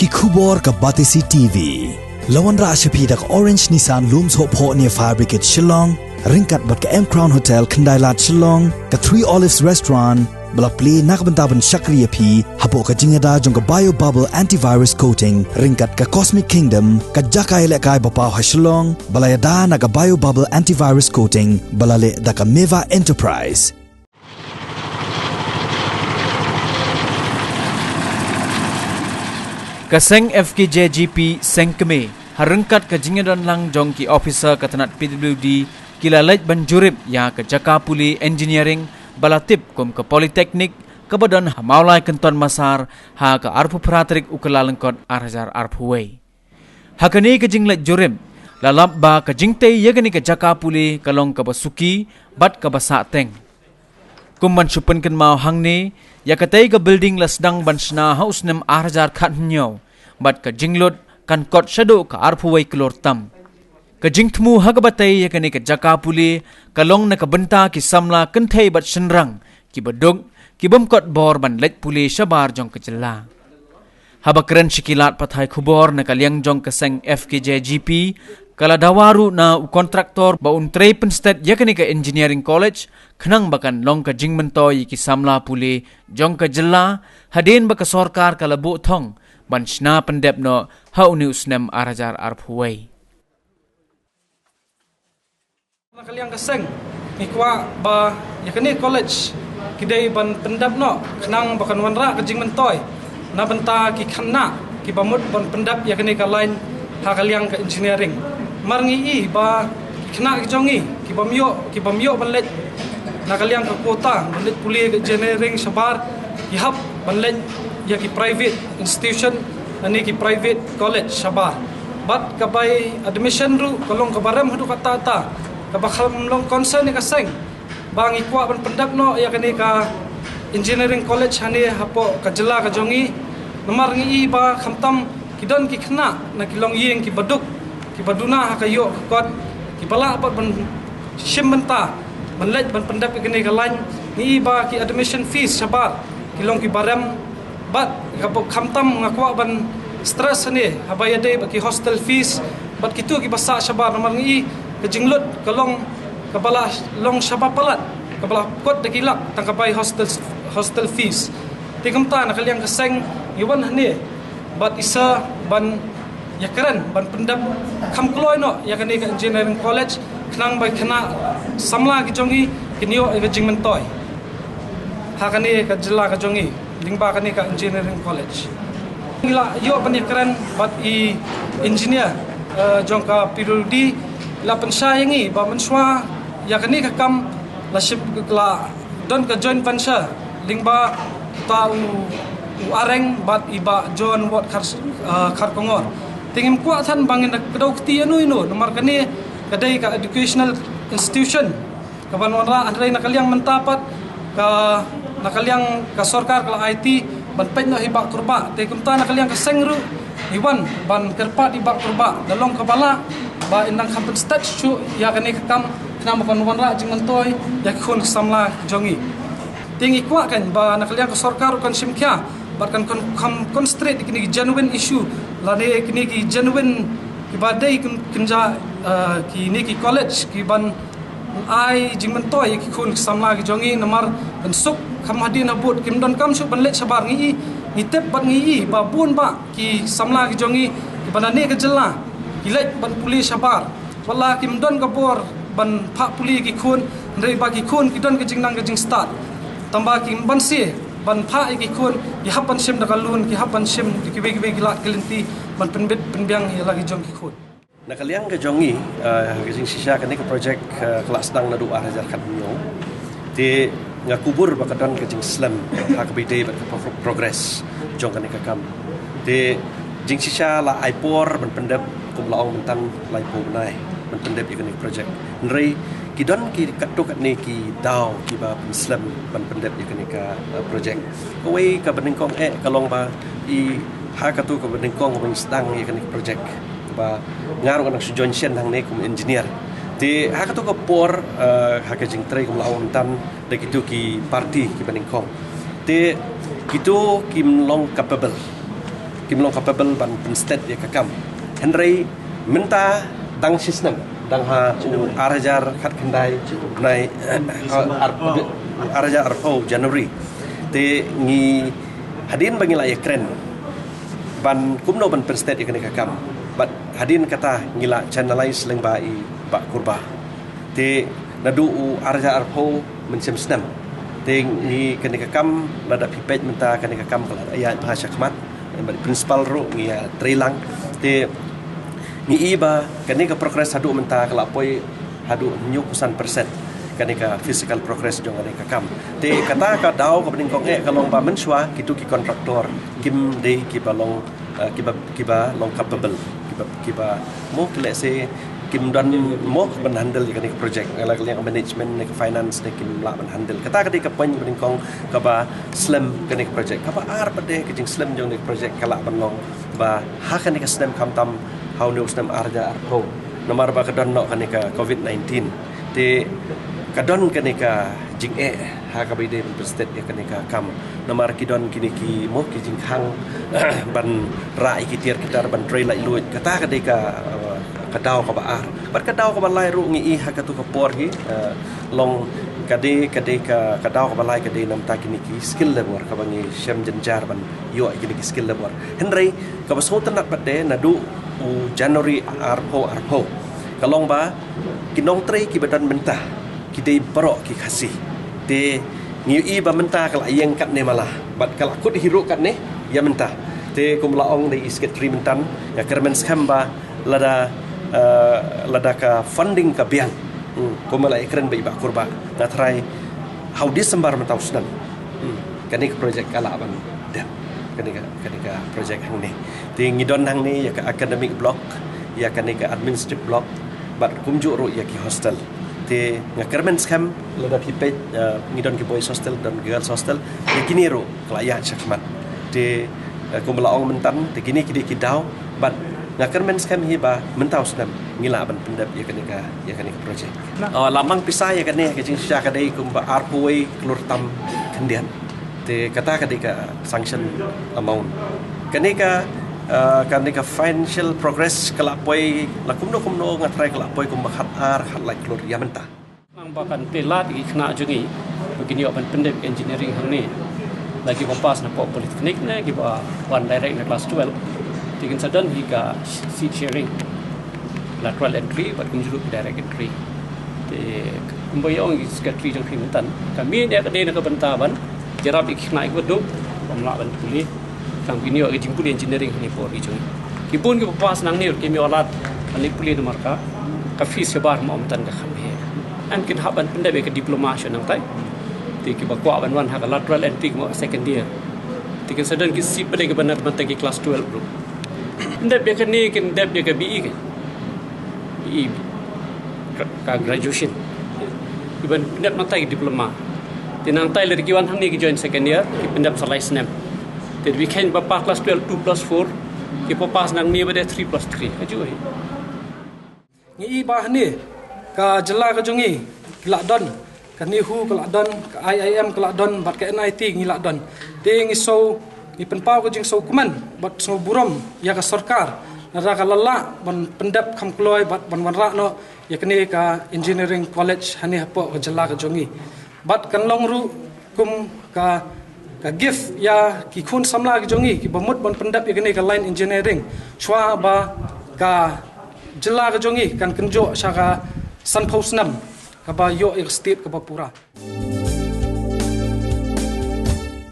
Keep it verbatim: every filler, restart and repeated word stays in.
Ki khubor ka Batesi T V. La wanrah sha phi da ka Orange Nissan Lum Sohphoh near Fire Brigade Shillong, ryngkat bad ka M Crown Hotel Khyndailad Shillong, ka Three Olives Restaurant, ba la plie na ka bynta ban shakri ïa phi hapoh ka jingïada jong ka Bio Bubble Antivirus Coating, ryngkat ka Cosmic Kingdom, ka jaka ïalehkai ba paw ha Shillong, ba la ïada na ka Bio Bubble Antivirus Coating, ba la leh da ka Meva Enterprise. Ka seng F K J G P Sengkmie, ha ryngkat ka jingïadonlang jong ki officer ka tnat P W D, ki la leit ban jurip ïa ka jaka pule engineering ba la tip kum ka Polytechnic, kaba don ha Mawlai Kynton Massar, ha ka arphew phra tarik u Kyllalyngkot ar hajar arphew wei. Ha kane ka jingleit jurip, la lap ba ka jingtei ïa kane ka jaka pule ka long kaba suki bad kaba sahteng. Kum ban shu pynkynmaw hangne, ïa katei ka building la sdang ban shna ha u snem ar hajar khathynñiew, bad ka jinglut kan kot shaduh ka arphew wei klur tam. Ka jingthmu ha kaba tei ïa kane ka jaka pule ka long na ka bynta ki samla kynthei bad shynrang, kiba duk, ki bym kot bor ban leit pule shabar jong ka jylla. Haba kren sha ki lad pathai khubor na ka liang jong ka seng F K J G P, ka la dawa ruh na u kontraktor ba un trei pynsted ïa kane ka engineering college, khnang ba kan long ka jingmyntoi ïa ki samla pule jong ka jylla, hadien ba ka sorkar ka la buh thong ban shna pyndep noh ha une u snem ar hajar arphew wei. Na ka liang ka seng, ngi kwah ba ïa kane college ki dei ban pyndep noh, khnang ba kan wanrah ka jingmyntoi na bynta ki khynnah kiba mut ban pyndep ïa kane ka line ha ka liang ka engineering. Namar ngi i ba ki khynnah ki jong ngi, ki bym ïoh, ki bym ïoh ban leit na ka liang ka quota ban leit pule ka engineering shabar, ki hap ban leit ïa ki private institution, lane ki private college shabar. Bad ka bai admission ruh ka long kaba rem haduh katta katta, kaba kham long concern ïa ka seng ba ngi kwah ban pyndep noh ïa kane ka engineering college hangne hapoh ka jylla ka jong ngi. Namar ngi i ba khamtam ki don ki khynnah na ki longïing kiba duk, kiba duna ha ka ïoh ka kot, kiba lah pat ban shim bynta ban leit ban pyndep ïa kane ka line. Ngi i ba ki admission fees shabar ki long kiba rem, bad kaba khamtam nga kwah ban stress hangne haba ïadei bad ki hostel fees bad kito kiba sah shabar. Namar ngi i ka jinglut ka long kaba la long shabar palat, kaba la kot da ki lak tang ka bai hostel, hostel fees. Te kumta na ka liang ka seng ngi wan hangne bad isa ban ïakren ban pyndep kham kloi noh ïa kane ka engineering college, khnang ba ki khynnah samla ki jong ngi kin ïoh ïa ka jingmyntoi ha kane ka jylla ka jong ngi lyngba kane ka engineering college. Ngi la ïoh ban ïakren bad i engineer, eh, jong ka P W D, la pynshai ïa ngi ba mynshuwa ïa kane ka kam la shim, la don ka joint venture lyngba uta u, u Areng bad i Bah John Ward Khar, eh, Kharkongor. Te ngim kwah than ba ngin da kdew kti ïano ïano, namar kane ka dei ka educational institution kaban wanrah, hynrei na ka liang mynta pat ka, na ka liang ka sorkar ka la aiti ban peit noh hi Bah Kurbah. Te kumta na ka liang ka seng ruh ngi wan ban kyrpad ïa Bah Kurbah da long kaba lah ba in nang kham pynstet shuh ïa kane ka kam, khnang ba kan wanrah jingmyntoi ïa ki khun ki samla jong ngi. Te ngi kwah kan ba na ka liang ka sorkar ruh kan shim khia bad kan, kan kham concentrate ïa kine ki genuine issue, lane kine ki genuine kiba dei kyn-, kynja, eh, kine ki college kiban ai jingmyntoi ïa ki khun ki samla ki jong ngi. Namar ban suk kham hadien habud kim donkam shuh ban leit shabar. Ngi i, ngi tip bad ngi i ba bun bah ki samla ki jong ngi kiba na ne ka jylla ki leit ban pule shabar, wat la kim don ka bor ban phah pule ïa ki khun, hynrei ba ki khun ki don ka jingnang ka jingstad. Tangba kim banse ban phah ïa ki khun, ki hap ban shim da ka loan, ki hap ban shim da kiwei kiwei ki lad ki lynti ban pynbit pynbiang ïa la ki jong ki khun. Na ka liang ka jong ngi, eh, ka jingshisha kane ka project, eh, ka la sdang naduh ar hajar khathynñiew. Te nga kubur ba ka don ka jingslem ha kaba ïadei bad ka pro-, progress jong kane ka kam. Te jingshisha la ai por ban pyndep, kum la ong mynta laiphew bnai ban pyndep ïa kane ka project. Hynrei ki don ki katto katne ki daw kiba pynslem ban pyndep ïa kane ka, eh, project. Kawei kaba nyngkong eh ka long ba i ha kato kaba nyngkong ba ngi sdang ïa kane ka project, ba nga ruh nga dang shu join shen hangne kum engineer. Te ha kato ka por, eh, ha ka jingtrei kum la ong mynta da kito ki party kiba nyngkong, te kito kim long capable. Kim long capable ban pynstet ïa ka kam. Hynrei mynta dang shisnem, dang ha u ar hajar khatkhyndai, bnai, eh, ar, ar hajar arphew January. Te ngi hadien ba ngi la ïakren ban kumno ban pynstet ïa kane ka kam. Bad hadien kata ngi la channelize lyngba i Bah Kurbah. Te naduh u ar hajar arphew mynshem snem. Te ngi kane ka kam, lada phi peit mynta kane ka kam ka la ïaid bha shakhmat. Bad principal ruh ngi ïa trei lang. Te ngi i ba kane ka progress haduh mynta ka la poi haduh hynñiewphew san percent. Kane ka physical progress jong kane ka kam. Te kata ka daw kaba nyngkong eh ka long ba mynshuwa kito ki contractor kim dei kiba long, eh, kiba, kiba long capable, kiba, kiba mo ki lehse kim don mo ban handle ïa kane ka project. Nga la ka liang management ne ka finance ne kim lah ban handle. Kata ka dei ka point kaba nyngkong kaba slem kane ka project. Kaba ar pat de ka jingslem jong kane ka project ka lah ban long ba ha kane ka snem khamtam ha une u snem ar hajar arphew. Namar ba ka don noh kane ka covid nineteen. Te ka don kane ka jingeh ha kaba ïadei ban pynstet ïa kane ka kam. Namar ki don kine ki mo ki jingkhang ban rah ïa ki tiar ki tar ban trei laitluid. Kata ka dei ka, uh, ka daw kaba ar. Bad ka daw kaba lai ruh ngi i ha katu ka por hi, uh, long ka dei, ka dei ka, ka daw kaba lai ka dei namar kine ki skilled labour kaba ngi shem jynjar ban ïoh ïa kine ki skilled labour. Hynrei kaba sngewtynnat pat de naduh u January arphew arphew ka long ba ki nongtrei kiba don mynta ki dei baroh ki Khasi. Te ngi i ba mynta ka la ïeng katne mala bad ka la kut hi ruh katne ïa mynta. Te kum la ong da i secretary mynta, nga kyrmen skhem ba lada, eh, lada ka funding ka biang, hmm, kum la ïakren bad i Bah Kurbah, nga tharai ha u December mynta u snem, hmm, kane ka project ka lah ban dep. Kane ka, kane ka project hangne. Te ngi don hangne ïa ka academic block, ïa kane ka administrative block, bad kumjuh ruh ïa ki hostel. Te nga kyrmen skhem lada phi peit, eh, ngi don ki boys hostel, don girls hostel, ïa kine ruh ka la ïaid shakhmat. Te, eh, kum la ong mynta, te kine ki dei ki daw bad nga kyrmen skhem hi ba mynta u snem ngi lah ban pyndep ïa kane ka, ïa kane ka project. Oh, la mang pisa ïa kane, ka jingshisha ka dei kumba arphew wei klur tam khyndiat. Te kata ka dei ka sanction amount. Kane ka, eh, kane ka financial progress ka la poi la kumno kumno, nga tharai ka la poi kumba khat ar khat lai klur ïa mynta. Nang ba kan pynlait ïa ki khynnah jong ngi ba kin ïoh ban pyndep engineering hangne, la kiba pass na polytechnic ne kiba wan direct na class twelve. Te kin sa don hi ka seat sharing, lateral entry bad kumjuh ruh direct entry. Te kumba ïa ong i secretary jong phi mynta, ka mih ne ka dei na ka bynta ban ïarap ïa ki khynnah kiba duk bym lah ban pule. Tang kin ïoh ka jingpule engineering hangne por hi jong ngi. Ki bun kiba pass nangne ruh kim ïoh lad ban leit pule namar ka, ka fees shabar, mo, mynta ka kham heh. Em, kin hap ban pyndep ïa ka diploma sha nangtai. Te kiba kwah ban wan ha ka lateral entry, mo, second year. Te kin sa don ki seat pat de kiba na bynta ki class twelve ruh. Pyndep ïa kane, kin dep ïa ka B E ka. B E, ka graduation. Kiban pyndep nangtai ki diploma. Te nangtai lada ki wan hangne ki join second year, ki pyndep sa lai snem. Te kiba kheiñ ba pass class twelve, two plus four, kiba pass nangne ba dei three plus three. Kajuh hi. Ngi i ba hangne ka jylla ka jong ngi ki la don, ka NEHU ka la don, ka I I M ka la don, bad ka N I T ngi la don. Te ngi sngew, ngi pynpaw ka jingsngewkmen bad sngew burom ïa ka sorkar, lada ka la lah ban pyndep kham kloi bad ban wanrah noh ïa kane ka engineering college hangne hapoh ka jylla ka jong ngi. Bad kan long ruh kum ka, ka gift ïa ki khun samla ki jong ngi kiba mut ban pyndep ïa kane ka line engineering, shuwa ba ka jylla ka jong ngi kan kynjoh sha ka sanphew snem kaba ïoh ïa ka state kaba pura.